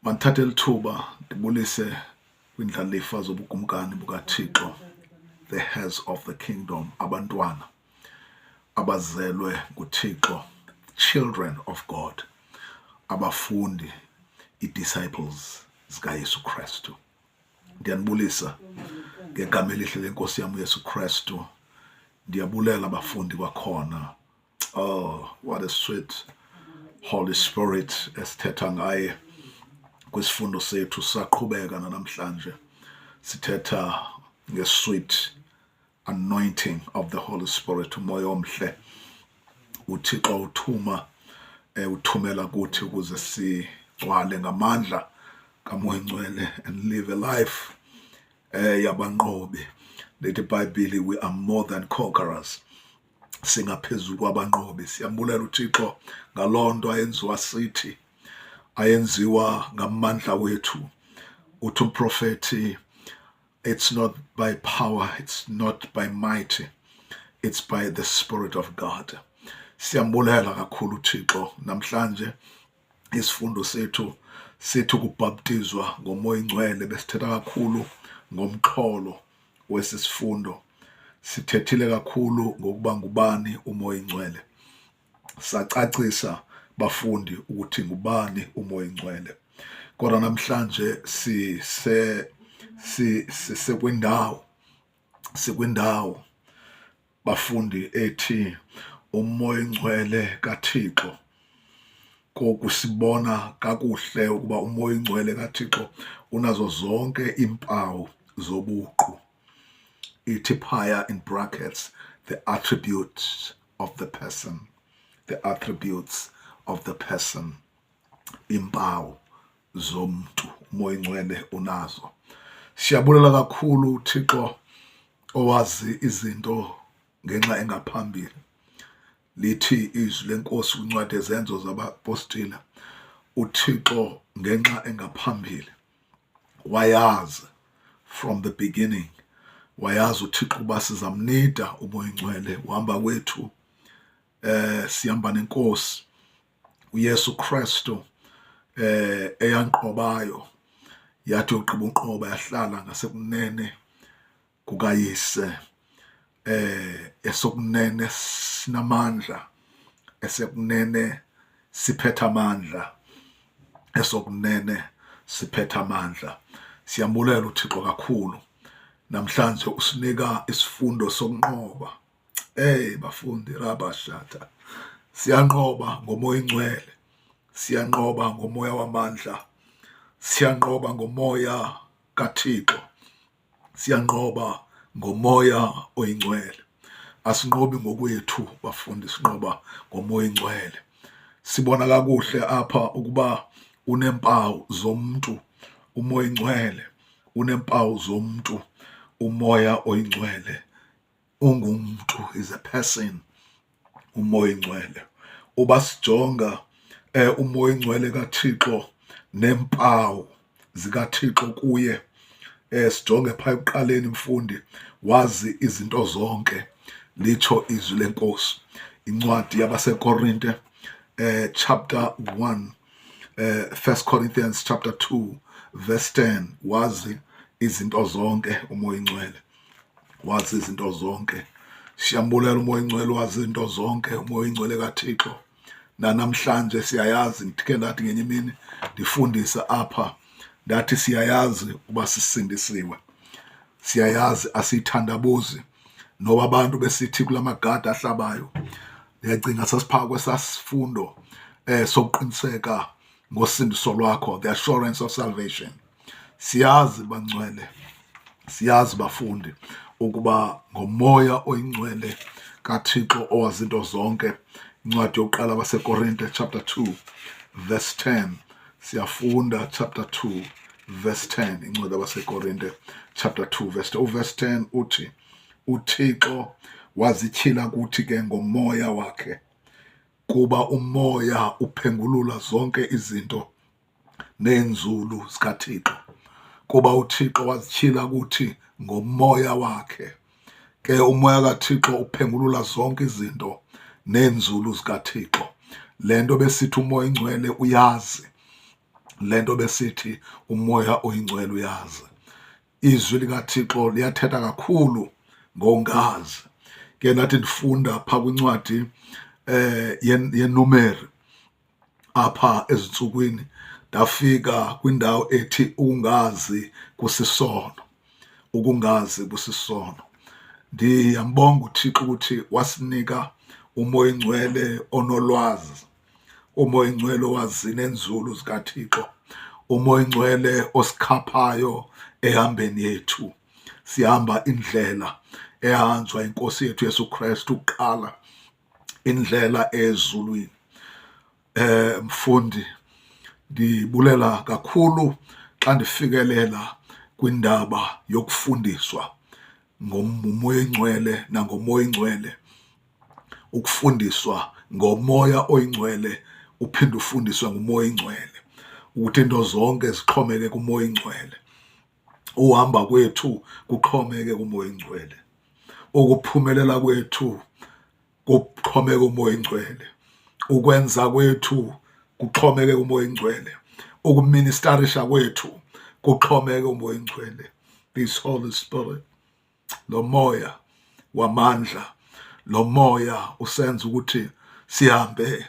Mandithathe eli thuba ndibulise kwiindlalifa zobukumkani bukaThixo, the heirs of the kingdom, abantwana abazelwe nguThixo, children of God, abafundi, ii-disciples zikaYesu Krestu. Ndiyanibulisa ngegama elihle lenkosi yam uYesu Krestu. Ndiyabulela bafundi kwakhona. Oh, what a sweet Holy Spirit esithetha ngaye kwisifundo sethu. Saqhubeka namhlanje sithetha nge-sweet anointing of the Holy Spirit, umoya omhle uThixo uthuma uthumela kuthi ukuze sigcwale ngamandla kaMoya Ngcwele and live a life yabanqobi. Lithi iBhayibhile, we are more than conquerors, singaphezulu kwabanqobi. Siyambulela uThixo ngaloo nto ayenziwa sithi, ayenziwa ngamandla wethu. Uthi umprofethi, it's not by power, it's not by might, it's by the Spirit of God. Siyambulela kakhulu uThixo. Namhlanje isifundo sethu sithi ukubhaptizwa ngoMoya Ingcwele. Besithetha kakhulu ngomxholo wesi sifundo, sithethile kakhulu ngokuba ngubani uMoya Ingcwele, sacacisa bafundi ukuthi ngubani uMoya Ingcwele. Kodwa namhlanje sise sisekwindawo, sikwindawo bafundi ethi uMoya Ingcwele kaThixo. Koku sibona kakuhle ukuba uMoya Ingcwele kaThixo unazo zonke iimpawu zobuqu. Ithi phaya in brackets, the attributes of the person, the attributes of the person, impawu zomntu uMoya Ingcwele unazo. Siyabulela kakhulu uThixo owazi izinto ngenxa engaphambili. Lithi izwi lenkosi kwincwadi yeZenzo zabaPostile, uThixo ngenxa engaphambili wayazi, from the beginning wayazi uThixo uba sizamnida uMoya Ingcwele. Uhamba kwethu sihamba nenkosi uYesu Kristu eyanqobayo, yathi yogqiba unqoba yahlala ngasekunene kukaYise. Esokunene sinamandla, esekunene siphethe amandla, esokunene siphethe amandla. Siyambulela uThixo kakhulu. Namhlanje usinika isifundo sokunqoba. Hey bafundi, rabashata, siyanqoba ngoMoya Ingcwele, siyanqoba ngomoya wamandla, siyanqoba ngomoya kaThixo, siyanqoba ngomoya oyingcwele. Asinqobi ngokwethu bafundi, sinqoba ngomoya ingcwele. Sibona kakuhle apha ukuba uneempawu zomntu uMoya Ingcwele, uneempawu zomntu uMoya oyingcwele, ungumntu, is a person uMoya Ingcwele. Uba sijonga uMoya Ingcwele kaThixo neempawu zikaThixo kuye, sijonge phaa ekuqaleni mfundi, wazi izinto zonke, litsho izwi lenkosi. Incwadi yabaseKorinte chapter 1, 1 Corinthians chapter 2 verse 10, wazi izinto zonke uMoya Ingcwele, wazi izinto zonke. Siyambulela uMoya Ingcwele, wazi izinto zonke uMoya Ingcwele kaThixo. Namhlanje siyayazi, ndikhe ndathi ngenye imini ndifundisa apha, ndathi siyayazi uba sisindisiwe, siyayazi, asiyithandabuzi noba abantu besithi kula magada ahlabayo. Ndiyacinga sasiphaa kwesasifundo sokuqiniseka ngosindiso lwakho, the assurance of salvation. Siyazi bangcwele, siyazi bafundi ukuba ngomoya oyingcwele kaThixo owazi into zonke. Incwadi yokuqala baseKorinte chapter 2 verse 10, siyafunda chapter 2 verse 10, incwadi yabaseKorinte chapter 2 verse 10. Uverse 10 uthi, uThixo wazityhila kuthi ke ngomoya wakhe, kuba umoya uphengulula zonke izinto neenzulu zikaThixo. Kuba uThixo wazityhila kuthi ngomoya wakhe, ke umoya kaThixo uphengulula zonke izinto neenzulu zikaThixo. Le nto besithi uMoya Ingcwele uyazi. Le nto besithi umoya oyingcwele uyazi. Izwi likaThixo liyathetha kakhulu ngongazi. Ke ndathi ndifunda phaa kwincwadi yeNumeri apha ezintsukwini, ndafika kwindawo ethi ukungazi kusisono, ukungazi kusisono. Ndiyambonga uThixo ukuthi wasinika umoya oyingcwele onolwazi, umoya oyingcwele owazi nenzulu zikaThixo, umoya oyingcwele osikhaphayo ehambeni yethu. Sihamba indlela ehanjwa inkosi yethu Yesu Kristu kuqala, indlela ezulwini. Mfundi, ndibulela kakhulu xa ndifikelela kwindaba yokufundiswa ngomoya oyingcwele nangomoya oyingcwele, ukufundiswa ngomoya oyingcwele uphinde ufundiswe ngumoya oyingcwele, ukuthi into zonke zixhomeke kumoya oyingcwele, uhamba kwethu kuxhomeke kumoya oyingcwele, ukuphumelela kwethu kuxhomeke umoya oyingcwele, ukwenza kwethu kuxhomeke kumoya oyingcwele, ukuministarisha kwethu kuxhomeke umoya oyingcwele. This Holy Spirit, lo moya wamandla, lo moya usenza ukuthi sihambe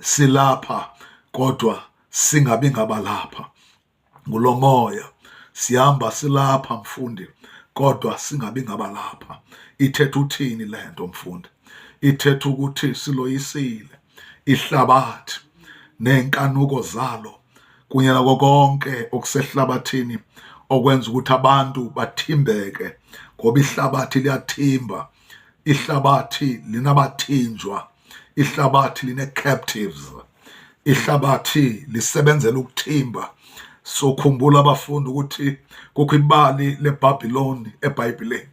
silapha kodwa singabi ngabalapha. Ngulo moya sihamba silapha mfundi kodwa singabi ngabalapha. Ithetha uthini le nto mfundi? Ithetha ukuthi siloyisile ihlabathi neenkanuko zalo kunye nako konke okusehlabathini okwenza ukuthi abantu bathimbeke, ngoba ihlabathi liyathimba, ihlabathi linabathinjwa, ihlabathi line-captives, ihlabathi lisebenzela ukuthimba. Sokhumbula abafundi ukuthi kukho ibali leBhabhiloni eBhayibhileni.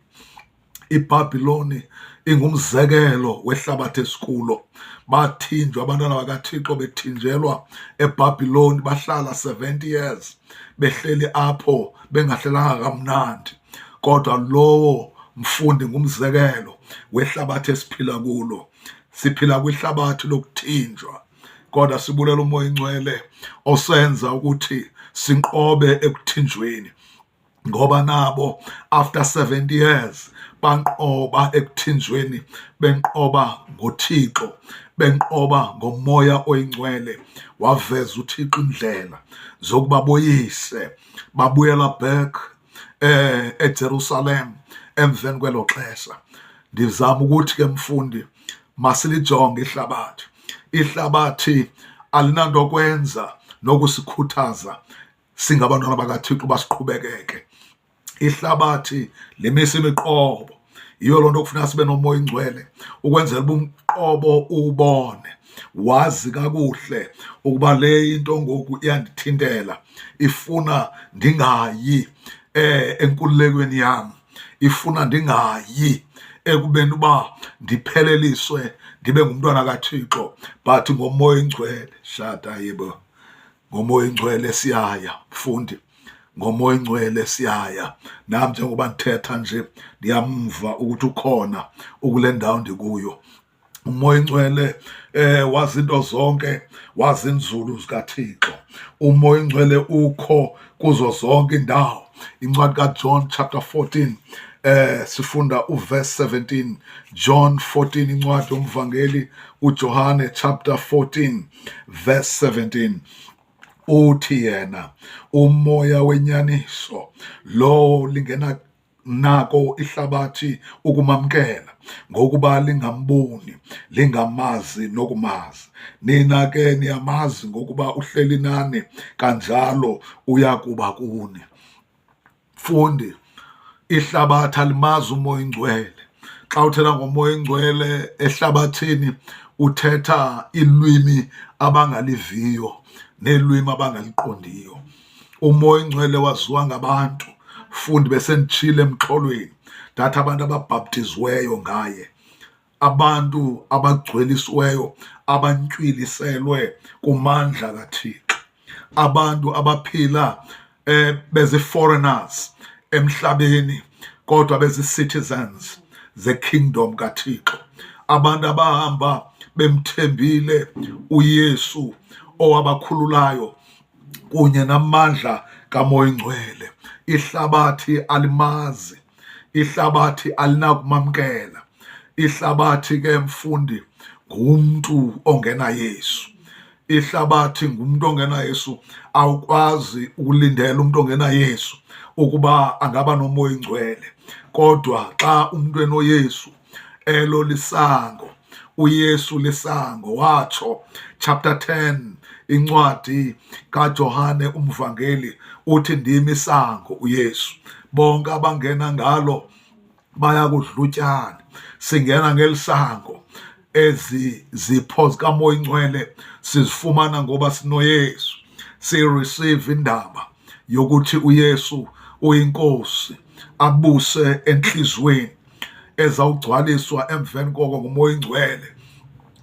iBhabhiloni ingumzekelo wehlabathi esikulo. Bathinjwa abantwana bakaThixo, bethinjelwa eBhabhiloni, bahlala 70 years behleli apho bengahlelanga kamnandi. Kodwa lowo mfundi ngumzekelo wehlabathi esiphila kulo. Siphila kwihlabathi lokuthinjwa, kodwa sibulela umoya oyingcwele osenza ukuthi sinqobe ekuthinjweni, ngoba nabo after 70 years banqoba ekuthinjweni, benqoba ngoThixo, benqoba ngomoya oyingcwele. Waveza uThixo indlela zokuba boyise, babuyela back eJerusalem emveni kwelo xesha. Ndizama ukuthi ke mfundi, masilijonge ihlabathi. Ihlabathi alinanto kwenza nokusikhuthaza singabantwana bakaThixo basiqhubekeke. Ihlabathi limisa imiqobo. Yiyo loo nto kufuneka sibe nomoya oyingcwele ukwenzela uba umqobo uwubone, wazi kakuhle ukuba le into ngoku iyandithintela, ifuna ndingayi enkululekweni yam, ifuna ndingayi ekubeni uba ndipheleliswe ndibe ngumntwana kaThixo. But ngomoya oyingcwele, shada yebo, ngomoya oyingcwele siyaya mfundi, ngomoya oyingcwele siyaya. Nam njengoba ndithetha nje ndiyamva ukuthi ukhona ukule ndawo ndikuyo. Umoya oyingcwele wazi into zonke, wazi inzulu zikaThixo. Umoya oyingcwele ukho kuzo zonke indawo. Incwadi kaJohn chapter 14, sifunda uverse 17. John 14, incwadi yomvangeli uJohane chapter 14 verse 17. Uthi yena, umoya wenyaniso lowo lingena nako ihlabathi ukumamkela, ngokuba lingamboni, lingamazi nokumazi. Nina ke niyamazi, ngokuba uhleli nani, kanjalo uyakuba kuni. Mfundi, ihlabathi alimazi umoya oyingcwele. Xa uthetha ngomoya oyingcwele ehlabathini, uthetha ilwimi abangaliviyo nelwimi abangaliqondiyo. Umoya oyingcwele waziwa ngabantu. Fundi, besenditshile emxholweni, ndathi abantu ababhaptiziweyo ngaye, abantu abagcwelisiweyo, abantywiliselwe kumandla kaThixo, abantu abaphila bezi-foreigners emhlabeni kodwa bezi-citizens ze-kingdom kaThixo, abantu abahamba bemthembile uYesu owabakhululayo kunye namandla kaMoya Ingcwele. Ihlabathi alimazi, ihlabathi alinakumamkela. Ihlabathi ke mfundi ngumntu ongena Yesu. Ihlabathi ngumntu ongena Yesu. Awukwazi ukulindela umntu ongena Yesu ukuba angaba noMoya Ingcwele, kodwa xa umntu enoYesu, elo lisango. UYesu lisango, watsho chapter 10 incwadi kaJohane umvangeli, uthi ndim isango uYesu, bonke abangena ngalo baya kudlutyana. Singena ngelisango. Ezi zipho zikaMoya Ingcwele sizifumana ngoba sinoYesu. Sireceive indaba yokuthi uYesu uyiNkosi, abuse entliziyweni ezawugcwaliswa emveni koko nguMoya Ingcwele,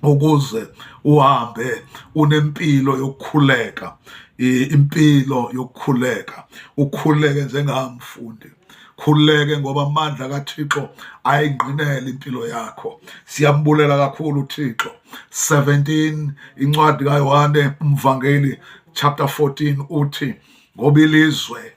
ukuze uhambe unempilo yokukhuleka, impilo yokukhuleka, ukhuleke njengamfundi, khululeke ngoba amandla kaThixo ayingqinela impilo yakho. Siyambulela kakhulu uThixo. 17 incwadi kaYohane umvangeli chapter 14 uthi ngoba ilizwe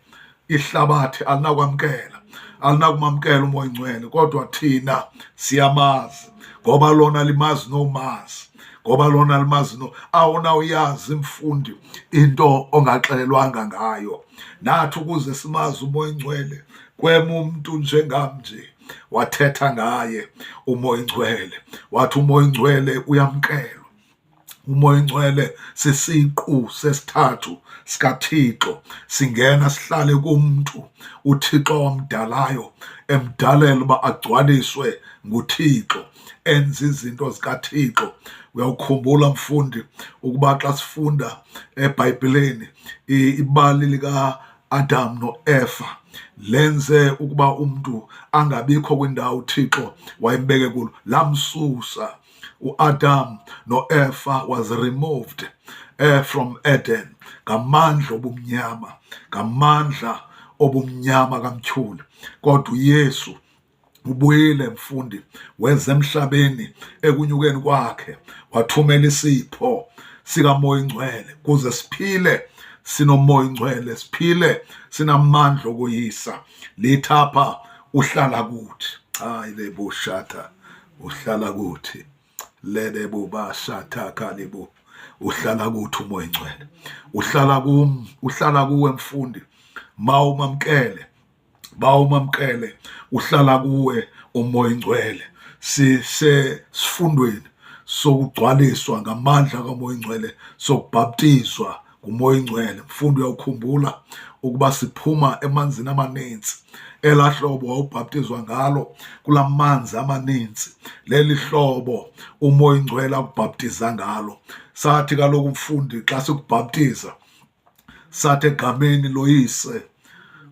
ihlabathi alinakwamkela, alinakumamkela uMoya Ingcwele, kodwa thina siyamazi, ngoba lona limazi nomazi, ngoba lona limazi no awunawuyazi mfundi into ongaxelelwanga ngayo. Nathi ukuze simazi uMoya Ingcwele, kwema umntu njengam nje wathetha ngaye uMoya Ingcwele, wathi uMoya Ingcwele uyamkelwa. UMoya Ingcwele sisiqu sesithathu sikaThixo, singena sihlale kumntu uThixo wamdalayo, emdalela uba agcwaliswe nguThixo, enze izinto zikaThixo. Uyawukhumbula mfundi ukuba xa sifunda eBhayibhileni ibali lika-Adam noEfa lenze ukuba umntu angabikho kwindawo uThixo wayembeke kulo, lamsusa uAdam noEfa, was removed from Eden ngamandla obumnyama, ngamandla obumnyama kamtyholi. Kodwa uYesu ubuyile mfundi, weza emhlabeni ekunyukeni kwakhe, wathumela isipho sikaMoya Ingcwele kuze siphile sinoMoya Ingcwele, siphile sinamandla okoyisa. Lithapha uhlala kuthi, hayi lebushata, uhlala kuthi lelebo bashatha kalibo, uhlala kuthi uMoya Ingcwele, uhlala kum, uhlala kuwe mfundi. Mawumamkele, bawumamkele, uhlala kuwe uMoya Ingcwele. Sisesifundweni sokugcwaliswa ngamandla kaMoya Ingcwele, sokubhaptizwa nguMoya Ingcwele. Mfundi, uyawukhumbula ukuba siphuma emanzini amaninzi, elaa hlobo wawubhaptizwa ngalo kulaa manzi amaninzi, leli hlobo uMoya Ingcwele akubhaptiza ngalo. Sathi kaloku mfundi xa sikubhaptiza, sathi egameni loYise,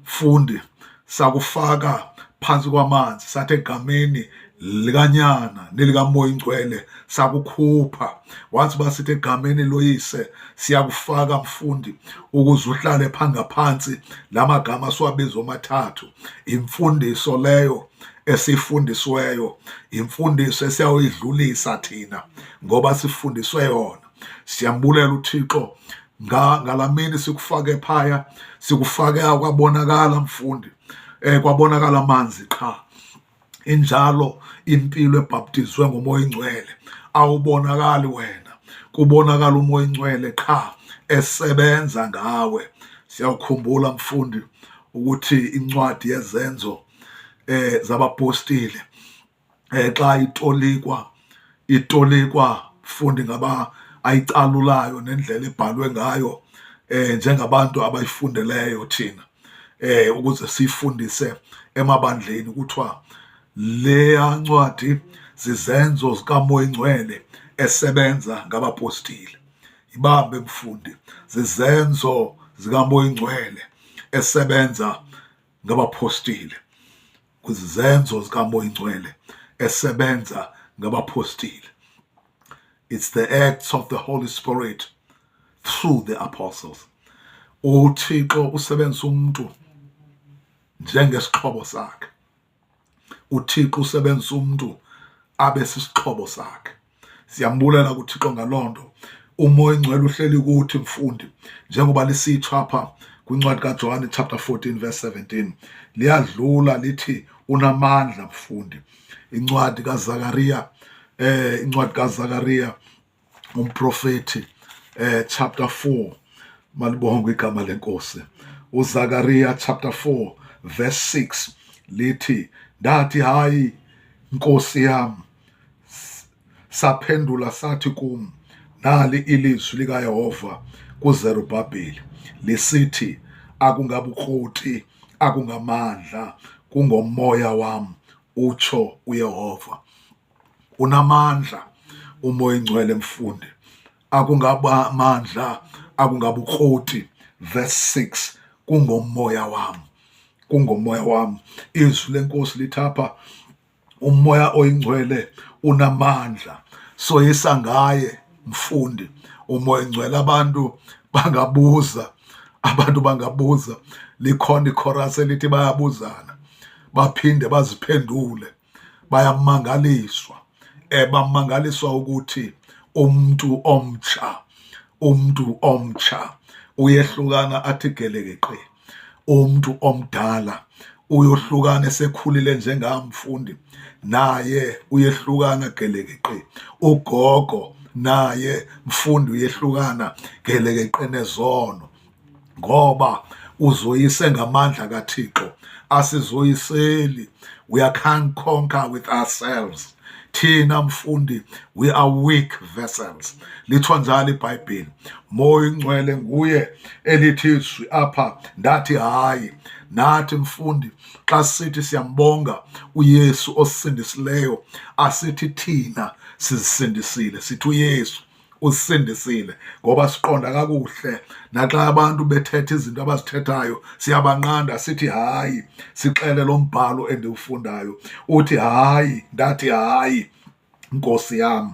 mfundi, sakufaka phantsi kwamanzi, sathi egameni likaNyana nelikaMoya Ingcwele sakukhupha. Wathi basithi egameni loYise siyakufaka mfundi ukuze uhlale pha ngaphantsi. La magama siwabiza omathathu, imfundiso leyo esifundisiweyo, imfundiso esiyawuyidlulisa thina ngoba sifundiswe yona. Siyambulela uThixo ngalamini sikufake phaya, sikufake kwabonakala mfundi, kwabonakala amanzi qha. Injalo impilo ebhaptizwe ngoMoya Ingcwele, awubonakali wena, kubonakala uMoya Ingcwele qha esebenza ngawe. Siyawukhumbula mfundi ukuthi incwadi yezenzo zabapostile xa itolikwa mfundi ngaba ayicalulayo nendlela ebhalwe ngayo njengabantu abayifundeleyo thina ukuze siyifundise emabandleni, kuthiwa leya ncwadi zizenzo zikaMoya Ingcwele esebenza ngabapostile. Ibambe mfundi, zizenzo zikaMoya Ingcwele esebenza ngabapostile, kuzizenzo zikaMoya Ingcwele esebenza ngabapostile. It's the acts of the Holy Spirit through the apostles. uThixo usebenzisa umuntu njengesixhobo sakhe. uThixo usebenzisa umuntu abe sisixhobo sakhe. Siyambulela kuThixo ngaloo nto. Umoya oyingcwele uhleli kuthi, mfundi, njengoba lisitsho apha kwincwadi kaJohane chapter 14 verse 17. Liyadlula lithi unamandla, mfundi. Incwadi kaZakaria, incwadi kaZakaria umprofeti, chapter 4. Malibongwe igama lenkosi. UZakaria chapter 4 verse 6 lithi, ndathi, hayi Nkosi yam. Saphendula sathi kum, nali ilizwi likaYehova kuZerubhabheli lisithi, akungabukroti, akungamandla, kungomoya wam, utsho uYehova. Unamandla umoya ingcwele, mfundi. Akungabamandla, akungabukroti, verse 6, kungomoya wam, kungomoya wam. Izwi lenkosi lithapha, umoya oyingcwele unamandla, soyisa ngaye, mfundi, umoya oyingcwele. Abantu bangabuza, abantu bangabuza, likhona ichorus elithi bayabuzana baphinde baziphendule, bayamangaliswa, bamangaliswa ukuthi umuntu omtsha, umuntu omtsha uyehlukana athi gelekeqe, umuntu omdala uyohlukana esekhulile njengamfundi, naye uyehlukana gelekeqe. Ugogo naye, mfundi, uyehlukana gelekeqe nezono, ngoba uzoyise ngamandla kaThixo. Asizoyiseli, we are can't conquer with ourselves thina, mfundi. We are weak vessels, litsho njalo iBhayibhile. Moya ingcwele nguye elithi izwi apha, ndathi hayi. Nathi, mfundi, xa sithi siyambonga uYesu osindisileyo, asithi thina sizisindisile, sithi uYesu usindisile, ngoba siqonda kakuhle. Naxa abantu bethetha izinto abazithethayo, siyabanqanda, sithi hayi, sixele lo mbhalo endiwufundayo uthi hayi. Ndathi, hayi Nkosi yam.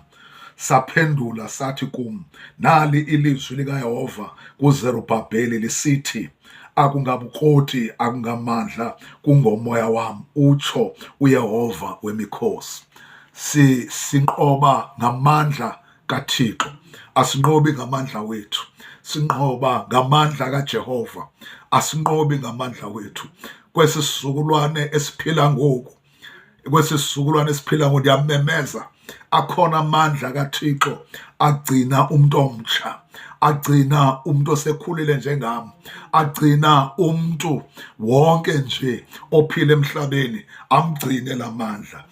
Saphendula sathi kum, nali ilizwi likaYehova kuZerubhabheli lisithi, akungabukroti, akungamandla, kungomoya wam, utsho uYehova wemikhosi. Sinqoba ngamandla kaThixo, asinqobi ngamandla wethu. Sinqoba ngamandla kaJehova, asinqobi ngamandla wethu. Kwesi sizukulwane esiphila ngoku, kwesi sizukulwane esiphila ngoku, ndiyamemeza, akhona amandla kaThixo agcina umuntu omtsha, agcina umuntu osekhulile njengam, agcina umuntu wonke nje ophila emhlabeni, amgcine lamandla,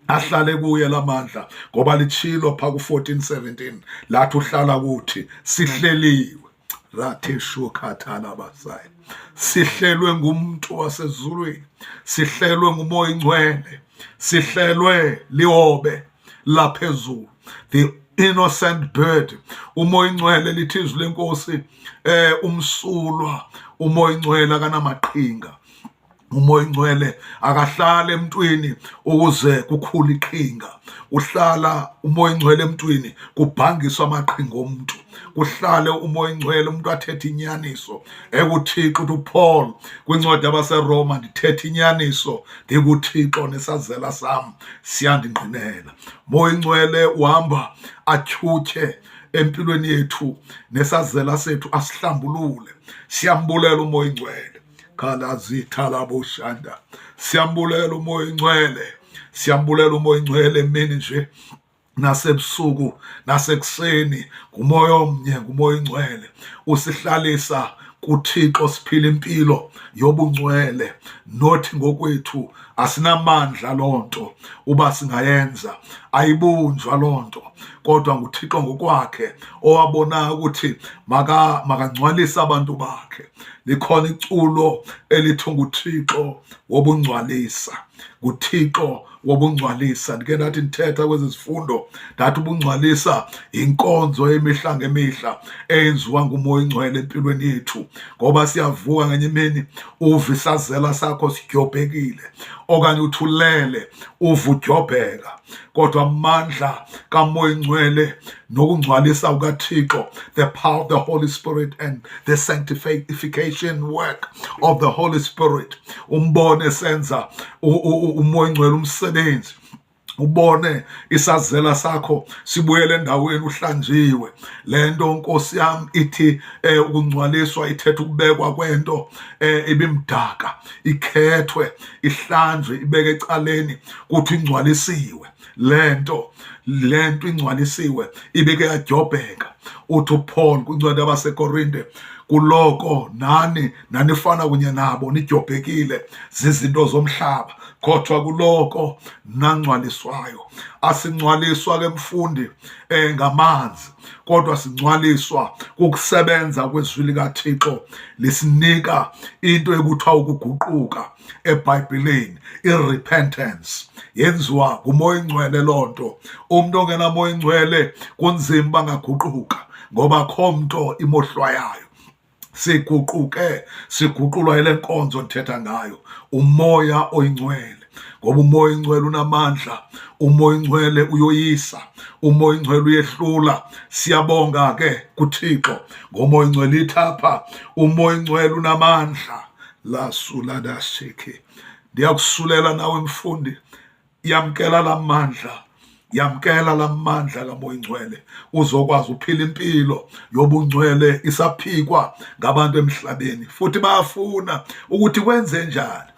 ahlale kuye lamandla, ngoba litshilo pha ku-14:17 lathi uhlala kuthi. Sihleliwe rathe shukhathala basayi, sihlelwe ngumuntu wasezulwini, sihlelwe ngumoya ingcwele, sihlelwe lihobe laphezulu, the innocent bird, umoya ingcwele. Lithi izwi lenkosi, umsulwa umoya ingcwele, akanamaqhinga. Umoya ingcwele akahlala emntwini ukuze kukhule iqhinga. Uhlala umoya ingcwele emntwini kubhangiswa amaqhinga omuntu, kuhlale umoya ingcwele, umuntu athethe inyaniso ekuThixo. Uthi uPaul kwincwadi yabaseRoma, ndithetha inyaniso ndikuThixo, nesazela sam siyandingqinela. Moya ingcwele uhamba atyhutyhe empilweni yethu nesazela sethu, asihlambulule. Siyambulela umoya ingcwele. Khalazithalaboshanda, siyambulela umoya ingcwele, siyambulela umoya ingcwele emini nje nasebusuku nasekuseni. Ngumoya omnye, ngumoya ingcwele usihlalisa kuThixo, siphila impilo yobungcwele. Nothi ngokwethu asinamandla lonto uba singayenza, ayibunjwa lonto, kodwa nguThixo ngokwakhe owabona ukuthi makangcwalise abantu bakhe. Likhona iculo elithi nguThixo wobungcwalisa, nguThixo wobungcwalisa. Ndike ndathi ndithetha kwezi zifundo, ndathi ubungcwalisa yinkonzo yemihla ngemihla eyenziwa ngumoya ingcwele empilweni yethu, ngoba siyavuka ngenye imini uve isazela sakho sidyobhekile, okanye uthulele uve udyobheka, kodwa amandla kamoya ingcwele nokungcwalisa kukaThixo, the power of the Holy Spirit and the sanctification work of the Holy Spirit, umbone senza umoya ingcwele umsebenzi. Ubone isazela sakho sibuyele endaweni, uhlanjiwe. Le nto, Nkosi yam, ithi ukungcwaliswa ithetha ukubekwa kwento ibimdaka, ikhethwe, ihlanjwe, ibeke ecaleni, kuthi ingcwalisiwe le nto. Le nto ingcwalisiwe ibike yadyobheka. Uthi uPaul kwincwadi yabaseKorinte, kuloko nani nanifana kunye nabo, nidyobhekile zizinto zomhlaba, kodwa kuloko nangcwaliswayo. Asingcwaliswa ke, mfundi, ngamanzi, kodwa singcwaliswa kukusebenza kwezwi likaThixo, lisinika into ekuthiwa ukuguquka eBhayibhileni, i-repentance. Yenziwa nguMoya Ingcwele loo nto. Umntu ongenaMoya Ingcwele kunzima uba angaguquka, ngoba akho mnto imohlwayayo. Siguquke, siguqulwa yile nkonzo ndithetha ngayo, uMoya Oyingcwele, ngoba uMoya Oyingcwele unamandla, uMoya Oyingcwele uyoyisa, uMoya Oyingcwele uyehlula. Siyabonga ke kuThixo ngoMoya Oyingcwele. Ithapha, uMoya Oyingcwele unamandla lasuladashiki. Ndiyakusulela nawe, mfundi, yamkela lamandla, yamkela lamandla kaMoya Ingcwele, uzokwazi uphila impilo yobungcwele isaphikwa ngabantu emhlabeni. Futhi bayafuna ukuthi kwenze njani,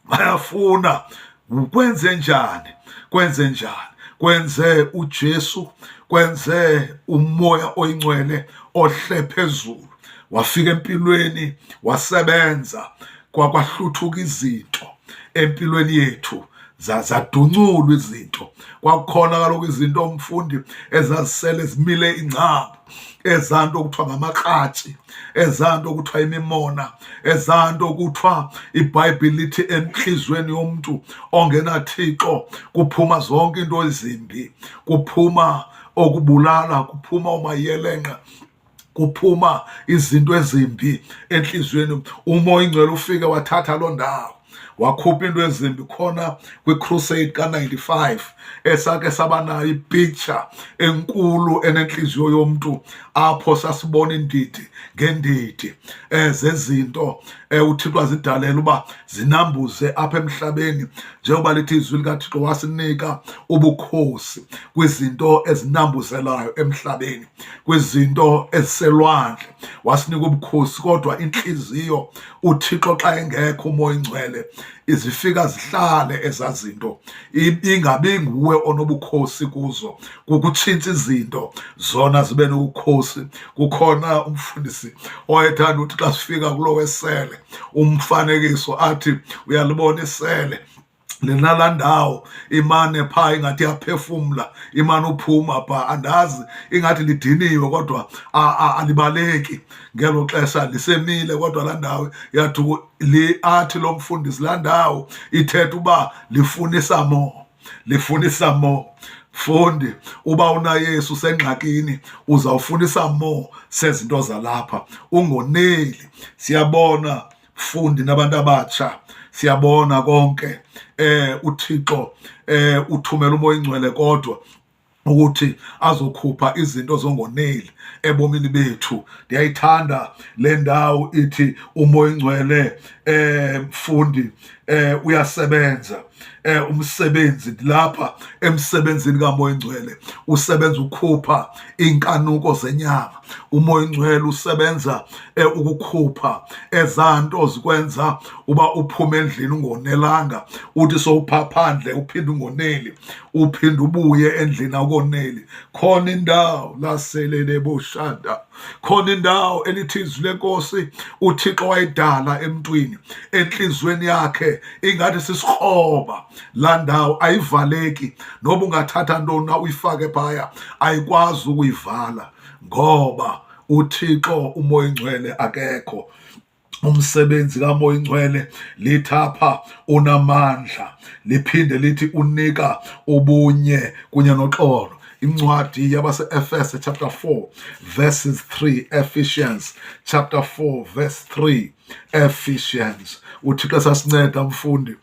bayafuna kwenze njani, kwenze njani, kwenze uJesu, kwenze uMoya Oyingcwele ohle phezulu, wafika empilweni, wasebenza, kwahluthuka izinto empilweni yethu, zadunculwa izinto. Kwakukhona kaloku izinto, umfundi, ezazisele zimile ingcambu, ezanto kuthiwa ngamakratshi, ezanto kuthiwa imimona, ezanto kuthiwa iBhayibhile lithi entliziyweni yomntu ongenaThixo kuphuma zonke into ezimbi, kuphuma okubulala, kuphuma umayelenqa, kuphuma izinto ezimbi entliziyweni. UMoya Ingcwele ufike wathatha loo ndawo, wakhupha into ezimbi. Khona kwi-crusade ka-95 esake saba nayo ipicture enkulu enentliziyo yomntu, apho sasibona iindidi ngeendidi zezinto uThixo azidalela uba zinambuze apha emhlabeni, njengoba lithi izwi likaThixo wasinika ubukhosi kwizinto ezinambuzelayo emhlabeni, kwizinto eziselwandle, wasinika ubukhosi. Kodwa intliziyo, uThixo xa engekho, uMoya Ingcwele, izifika zihlale ezaa zinto, ingabi nguwe onobukhosi kuzo, kukutshintsha izinto zona zibe nobukhosi. Kukhona umfundisi owayethanda ukuthi xa sifika kulo wesele umfanekiso athi, uyalibona isele linalaa ndawo imane phaa ingathi iyaphefumla, imane uphuma phaa, andazi, ingathi lidiniwe, kodwa alibaleki ngelo xesha, lisemile, kodwa laa ndawo yathi athi lo mfundisi laa ndawo ithetha uba lifunisa mo, lifunisa mo. Mfundi, uba unaYesu usengxakini, uzawufunisa mo sezinto zalapha, ungoneli. Siyabona, mfundi nabantu abatsha, siyabona konke. UThixo uthumela uMoya Ingcwele kodwa ukuthi azokhupha izinto zongoneli ebomini bethu. Ndiyayithanda le ndawo ithi uMoya Ingcwele, mfundi, uyasebenza. Umsebenzi ndilapha emsebenzini kaMoya Ingcwele, usebenza ukhupha inkanuko zenyama. UMoya Ingcwele usebenza ukukhupha ezanto zikwenza uba uphume endlini ungonelanga, uthi sowupha phandle uphinde ungoneli, uphinde ubuye endlini awukoneli. Khona indawo laselele boshanda, khona indawo elithi izwi lenkosi uThixo wayidala emntwini enhliziyweni yakhe, ingathi sisikroba. Laa ndawo ayivaleki, noba ungathatha ntoni na uyifake phaya, ayikwazi ukuyivala, ngoba uThixo uMoya Ingcwele akekho. Umsebenzi kaMoya Ingcwele lithapha unamandla, liphinde lithi unika ubunye kunye noxolo. Incwadi yabase-Efese chapter 4 verses 3, Ephesians chapter 4 verse 3, Ephesians. UThixo esasinceda mfundi,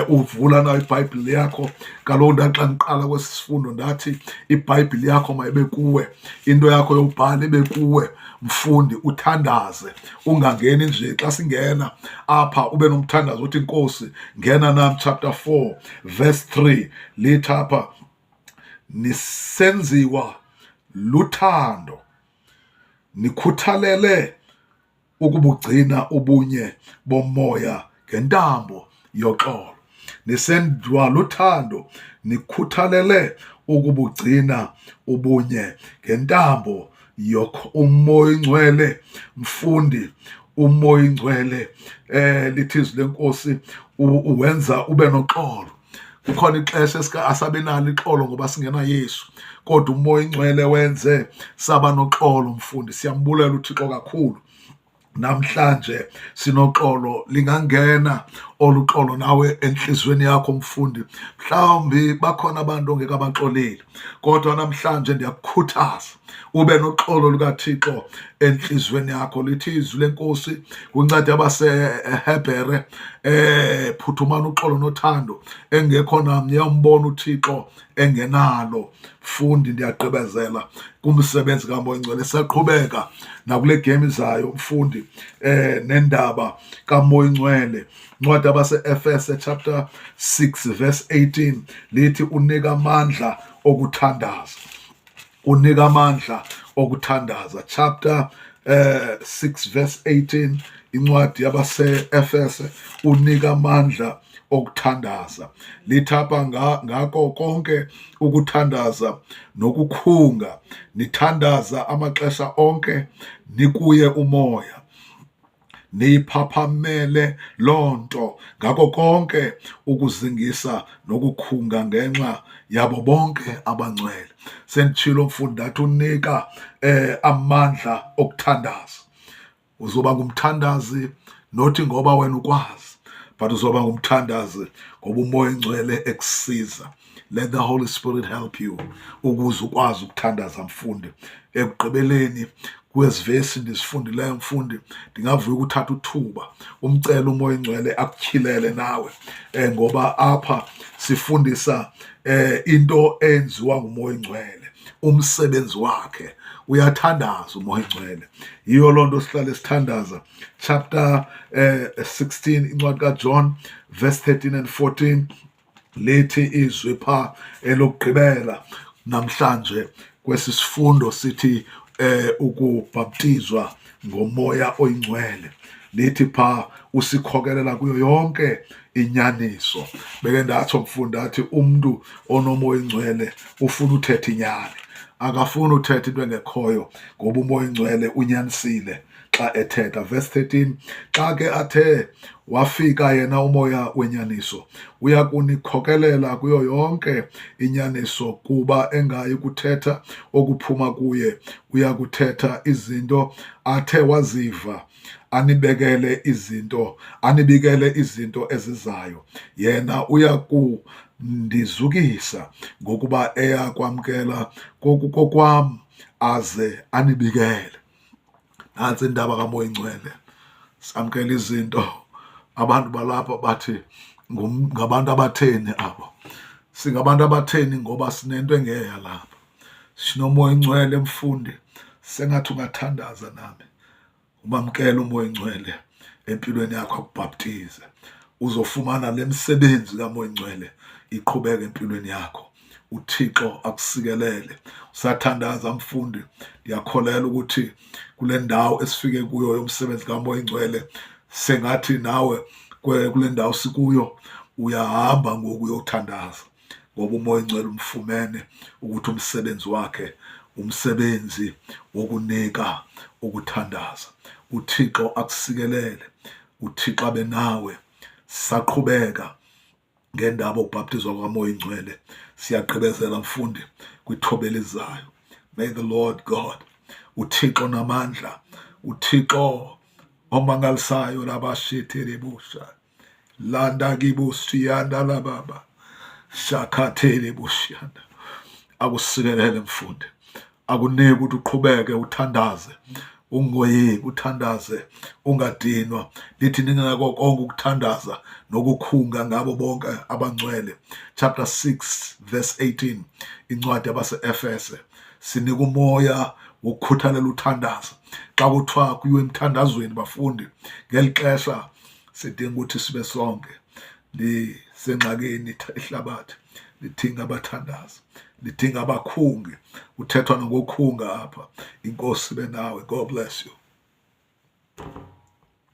uvula nayo iBhayibhile yakho. Kaloku ndaxa ndiqala kwesi sifundo ndathi iBhayibhile yakho mayibe kuwe, into yakho yobhala ibe kuwe mfundi, uthandaze, ungangeni nje. Xa singena apha ube nomthandazo uthi, Nkosi, ngena nam. Chapter 4 verse 3 lithi apha, nisenziwa luthando, nikhuthalele ukubugcina ubunye bomoya ngentambo yoxolo. Nisenziwa luthando, nikhuthalele ukubugcina ubunye ngentambo yokho. Umoya ingcwele mfundi, umoya ingcwele, lithi izwi lenkosi uwenza ube noxolo. Kukhona ixesha asabenalo ixolo ngoba singena Yesu, kodwa umoya ingcwele wenze saba noxolo mfundi. Siyambulela uThixo kakhulu. Namhlanje sinoxolo, lingangena oluxolo nawe enhliziyweni yakho mfundi. Mhlawumbi bakhona abantu ongeke abaxoleli, kodwa namhlanje ndiyakukhuthaza ube noxolo lukaThixo enhliziyweni yakho. Lithi izwi lenkosi kuncede abaseHebhere, phuthumana uxolo nothando engekho namnye umbona uThixo engenalo. Mfundi, ndiyagqibezela kumsebenzi kaMoya Ingcwele. Siyaqhubeka nakule game izayo mfundi, nendaba kaMoya Ingcwele. Incwadi abase-Efese chapter 6 verse 18 lithi unika amandla okuthandaza, unika amandla okuthandaza. Chapter 6 verse 18, incwadi yabase-Efese, unika amandla okuthandaza. Lithapha ngako konke ukuthandaza nokukhunga, nithandaza amaxesha onke nikuye umoya, niyiphaphamele loo nto ngako konke ukuzingisa nokukhunga ngenxa yabo bonke abangcwele. Senditshilo mfundi, ndathi unika amandla okuthandaza. Uzoba ngumthandazi nothi ngoba wena ukwazi, but uzoba ngumthandazi ngoba umoya ingcwele ekusiza. Let the Holy Spirit help you ukuze ukwazi ukuthandaza mfundi. Ekugqibeleni kwezi vesi ndizifundileyo mfundi, ndingavuya ukuthatha uthuba umcela umoya ingcwele akutyhilele nawe, ngoba apha sifundisa into eyenziwa ngumoya ingcwele, umsebenzi wakhe. Uyathandaza umoya ingcwele, yiyo loo nto sihlale sithandaza. Chapter 16, incwadi kaJohn, verse 13 and 14, lithi izwi pha elokugqibela namhlanje kwesi sifundo sithi ukubhaptizwa ngomoya oyingcwele, lithi pha usikhokelela kuyo yonke inyaniso. Beke ndatsho mfundi, athi umuntu onomoya ingcwele ufuna uthetha inyani, akafuni uthetha into engekhoyo, ngoba umoya ingcwele unyanisile xa ethetha. Verse 13, xa ke athe wafika yena umoya wenyaniso, uya kunikhokelela kuyo yonke inyaniso, kuba engayi kuthetha okuphuma kuye, uya kuthetha izinto athe waziva, anibekele izinto, anibikele izinto ezizayo. Yena uya kundizukisa, ngokuba eya kwamkela kokukokwam aze anibikele. Nantsi indaba kaMoya Ingcwele. Samkela izinto, abantu balapha bathi ngabantu abatheni abo. Singabantu abatheni ngoba sinento engeya lapha. Sinomoya ingcwele mfundi, sengathi ungathandaza nami, umamkele umoya ingcwele empilweni yakho, akubhaptize, uzofumana le misebenzi kamoya ingcwele iqhubeke empilweni yakho. uThixo akusikelele. Usathandaza mfundi, ndiyakholela ukuthi kule ndawo esifike kuyo yomsebenzi kamoya ingcwele, sengathi nawe kule ndawo sikuyo uyahamba ngoku uyothandaza, ngoba umoya ingcwele umfumene ukuthi umsebenzi wakhe umsebenzi wokunika ukuthandaza. uThixo akusikelele, uThixo abe nawe. Saqhubeka ngendaba okubhaptizwa kwamoya ingcwele, siyagqibezela mfundi kwithoba elizayo. May the Lord God, uThixo namandla, uThixo omangalisayo, labashithelebusha landa kibusiyanda lababa shakhathele bushiyanda. Akusikelele mfundi, akunike ukuthi uqhubeke uthandaze, ungoyiki, uthandaze ungadinwa. Lithi ningako konke ukuthandaza nokukhunga ngabo bonke abangcwele. Chapter 6 verse 18, incwadi yabaseEfese. Sinika umoya wokukhuthalela uthandaza. Xa kuthiwa kuyiwe emthandazweni bafundi, ngeli xesha sidinga ukuthi sibe sonke. Lisengxakini ihlabathi, lidinga abathandazi, lidinga abakhungi. Kuthethwa nangokhunga apha. Inkosi ibe nawe. God bless you.